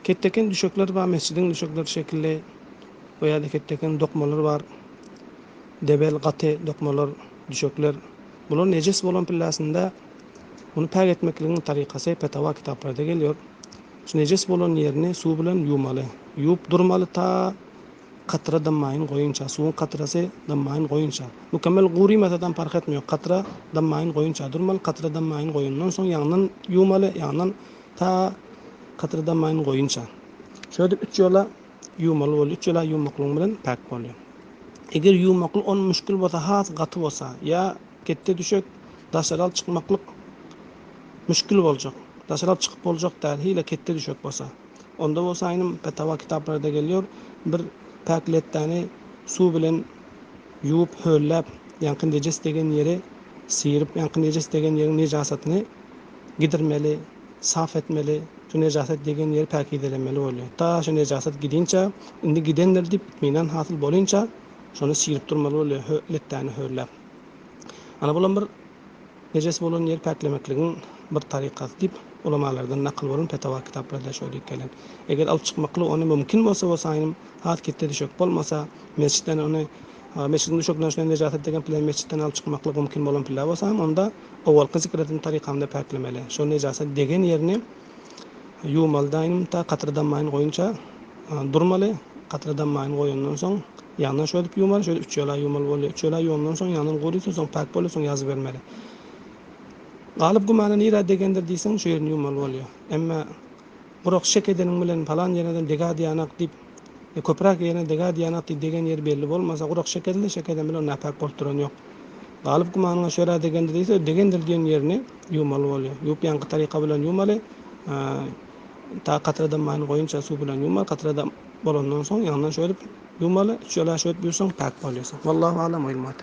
Ketdeken düşekler bar, mesjidiň düşekleri şekilli we ýa-da ketdeken dokmalar bar. Debel, gaty dokmalar, düşekler. Bular nejes bolan pillasynda muny päk etmekligiň tarykasy petawa kitaplarda gelýär. Şu nejes bolan ýerini suw bilen ýuwmaly. Ýuwup durmaly ta katra dammaýyn goýunça, suwuň katrasy dammaýyn goýunça. Mükemmel gurymasadam parh etmeýär, katra dammaýyn goýunça durmaly, katra dammaýyn goýandan soň ýaňdan ýuwmaly, ýaňdan ta katra dammaýyn goýunça. Şöýdip üç ýola ýuwmaly bolýar, üç ýola ýuwmaklygyň bilen päk bolýar. Eger ýuwmaklyk on müşgil bolsa, has gaty bolsa, ýa ketde düşek daşary alyp çykmaklyk müşgil boljak, daşary alyp çykyp boljak däl, hile ketde düşek bolsa. Onda bolsa inim petawa kitaplarda gelýär, bir päk letdäni suw bilen ýuwup, hölläp, ýaňky nejes degen ýeri syryp, ýaňky nejes degen ýeriň nejasatyny gidirmeli, saf etmeli, şu nejasat degen ýeri päkizelemeli bolýar. Ta şu nejasat gidinçä, indi gidendir diýip itminan hasyl bolynça, şony syryp durmaly bolýar, letdäni hölläp. Ana bulam bir Nejes bolan ýeri päklemekligiň bir tarykasy diýip, ulamalardan nakyl bolan petawa kitaplarda şo diýip gelen. Eger alyp çykmaklyk ony mümkin bolsa bolsaýnym, has ketde düşek bolmasa, mesjitden ony, mesjidiň düşeklerini şundan nejasat degen pile mesjitden alyp çykmaklyk mümkin bolan pile bolsa hem, onda owalky zikr eden tarykamda päklemeli. Şo nejasat degen ýerini ýuwmaly daýnym, ta katra dammaýyn goýunça durmaly, katra dammaýyn goýandan soň, Ýaňdan şöýdüp ýuwmaly, şöýdüp üç ýola ýuwmaly bolýar. Üç ýola ýuwandan soň ýaňdan gurysa, soň päk bolýar, soň ýazybermeli. Galyp gümana nirä degendir diýseň, şu ýerini ýuwmaly bolýar. Emma gurak şek edeniň bilen palan ýerine degä diýenak diýip, ýa köpräk ýerine degä diýenak diýip degen ýeri belli bolmasa, gurak şek edildi, şek eden bilen näpäk bolup duran ýok. Galyp gümanyňa şu ýerä degendir diýse, degendir diýen ýerini ýuwmaly bolýar. Ýuwup ýaňky taryka bilen ýuwmaly. Ta katra dammaýyn goýunça suw bilen ýuwmaly, katra bolandan soň ýaňdan şöýdüp Ýuwmaly, üç ýola şöýdüp ýuwsaň päk bolýarsyň. Wallahu alam we ilmu.